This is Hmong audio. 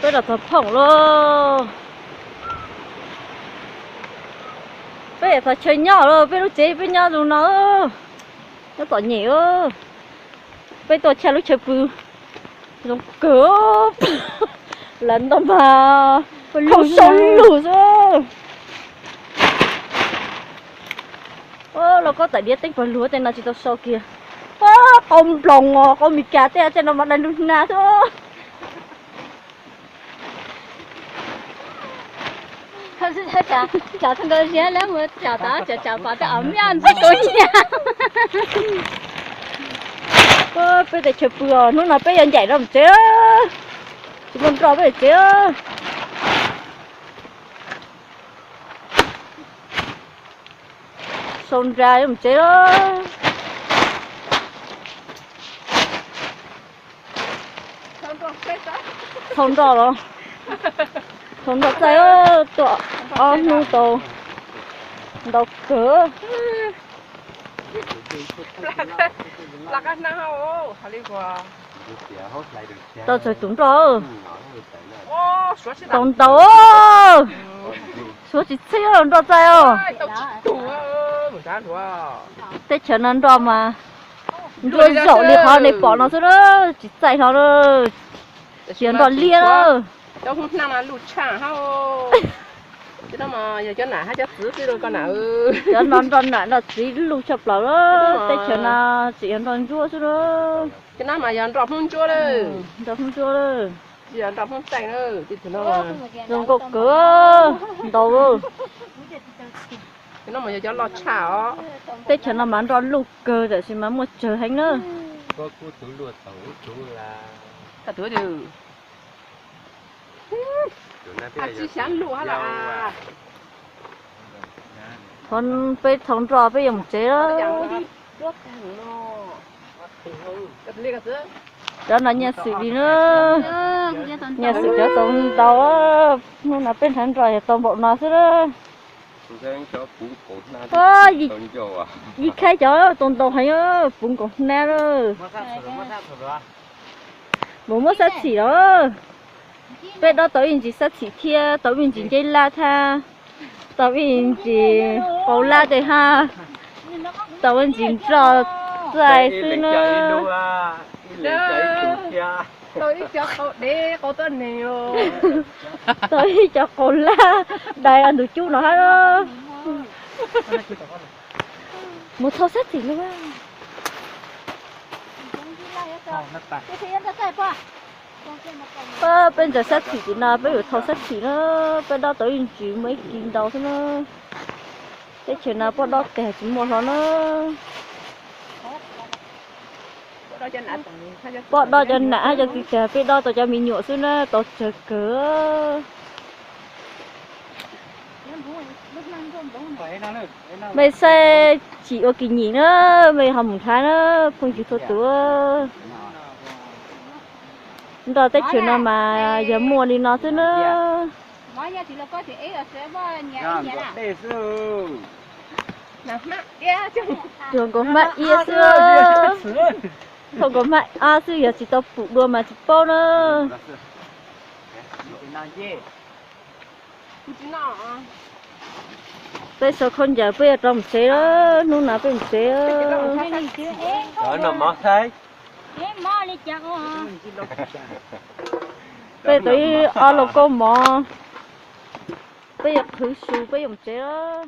Peb los txog phoom lauj. Peb txog chaw nyob lawm, peb lub tsev peb nyob zoo no. Nyob txom nyem. Peb tuaj tshaj lub chaw pw zoo kawg. Lawv ntawd mas khau sau lug xwb. Lauj kaub tais diav teeb pawg lug tej no tsis tau sau kiag. Qau nploos os, qau Meskas tej tej no mas dai lug hnav xwb. Tsam tag nrho ziab lawm mus tsam tod tsam tsam pom tej os miaj ntxwb kuv nyiam. Peb teb chaws pw os, hnub no peb yuav ncaim rau mus tsev. Tsis muaj nroj peb tsev. Sau nra yuav mus tsev lawm. Thau nroj los, thau nroj txaij, tuaj ob hnub tau ntau kawg. Tau txawg tus nroj, tau ntau, suav tsis txhij nroj txaij os. Teb chaws no nroj mas nruab zaum li qhov nej pom no xwb na, tsis txaij hlo na, tsis yog nroj liab na. Cov no nroj nam nroj txiv luj tshaj plaws na, teb chaws no tseem yog nroj ntsuab xwb na. Cov no mas yog nroj Hmoob ntsuab, nroj Hmoob ntsuab, zoo nkauj kawg, ntau. Cov no mas yog cov loj tshaj os. Teb chaws no mas nroj luj kawg, tam sis mas muaj tsawg heev na. Thov peb thau nroj peb yuav mus tsev. Cov no nyiaj xwm li na, nyiaj xwm cov tau ntau. Hnub no peb nrhav nroj yog tau npaum no xwb na. Yij khaib cov tau ntau heev, puv nkaus hnab na. Mus muab sab txhim los. Peb dob tau ib ntsis sab txhim thiab tau ib ntsis nceb lab thiab, tau ib ntsis qau lab tej hab, tau ib ntsis nroj txaij xwb na. Tau ib co qau dev qau tuab neeg, tau ib co qau lab dai ntug cub no hab. Mus thau sab txhim lawm. Peb ntsaws sab txhim tim no peb yuav thau sab txhim na, peb dob tau ib ntsis muaj ib kis ntau xwb na. Teb chaws no poj dob teg tsis muaj hlo na. Poj dob cov nam hab cov txiv teg, peb dob tau cov me nyuam xwb na, tau tsawg kawg. Mej saib txhim ua kis nyim na, mej ho mus nrhav na, phooj ywg txhua tus. Nroj teb chaws no mas yog muaj li no xwb na. Cuag nkaus hmab iab xwb, thaum nkaus hmab iab xwb, yog tsis tau pum dua mas tsis paub na. Peb sau khaub ncaws peb yuav rov mus tsev lawm, hnub no peb mus tsev. Peb tau ib ob lauj kaub mov, peb yuav qhwv su peb yuav mus tsev lawm.